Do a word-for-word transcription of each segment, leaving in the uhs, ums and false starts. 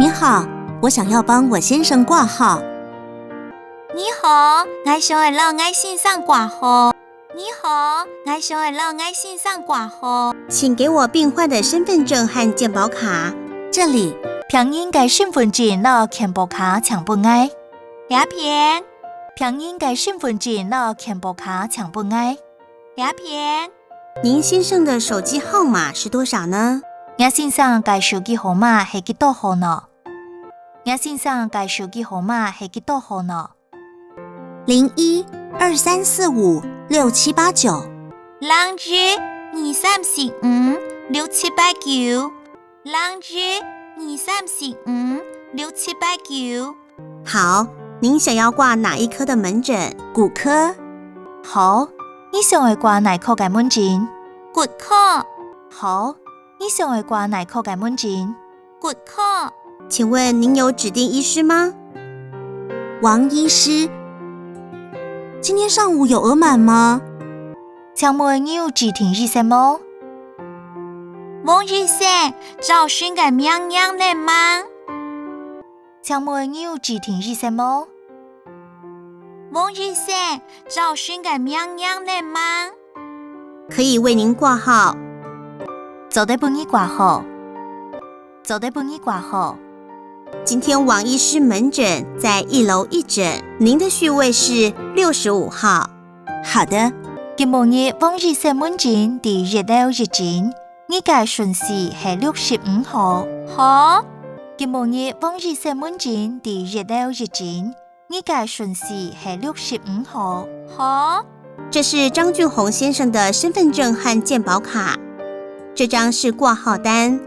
你好，我想要帮我先生挂号。你好，𠊎想愛摎𠊎先生掛號。你好，𠊎想愛摎𠊎先生掛號。请给我病患的身份证和健保卡。这里，病人个身份證摎健保卡請分𠊎。這片，病人个身份證摎健保卡請分𠊎。這片，您先生的手机号码是多少呢？若先生个手機號碼係幾多號呢？若先生个手機號碼係幾多號呢？零一二三四五六七八九。零一二三四五六七八九。零一二三四五六七八九。好，您想要挂哪一科的门诊？骨科。好，你想愛掛哪科个门诊？骨科。好，你想愛掛哪科个门诊？骨科。请问您有指定医师吗？王医师，今天上午有额满吗？请问你有指定医生無？王醫生，朝晨个名額額滿。請問你有指定醫生無？王醫生，朝晨个名額額滿。可以为您挂号。做得分你挂號。做得分你挂號。今天王医师门诊在一楼一诊，您的序位是六十五号。好的。今晡日王醫生门诊在一樓一诊，你个顺序係六十五號。好。今晡日王醫生门诊在一楼一诊，你个顺序係六十五號。好。这是张俊宏先生的身份证和健保卡。这张是挂号单。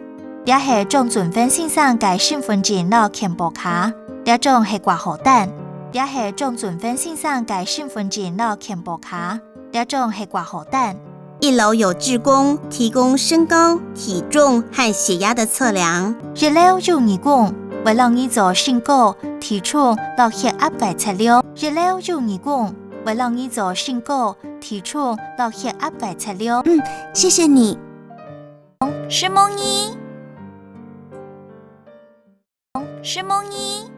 這係張俊宏先生个身份證摎健保卡。這張係挂號單。這係張俊宏先生个身份證摎健保卡。這張係挂號單。一楼有志工提供身高、体重和血压的测量。一樓有義工，會摎你做身高、體重摎血壓个測量。一樓有義工，會摎你做身高、體重摎血压个測量。嗯，谢谢你。承蒙你。承蒙你。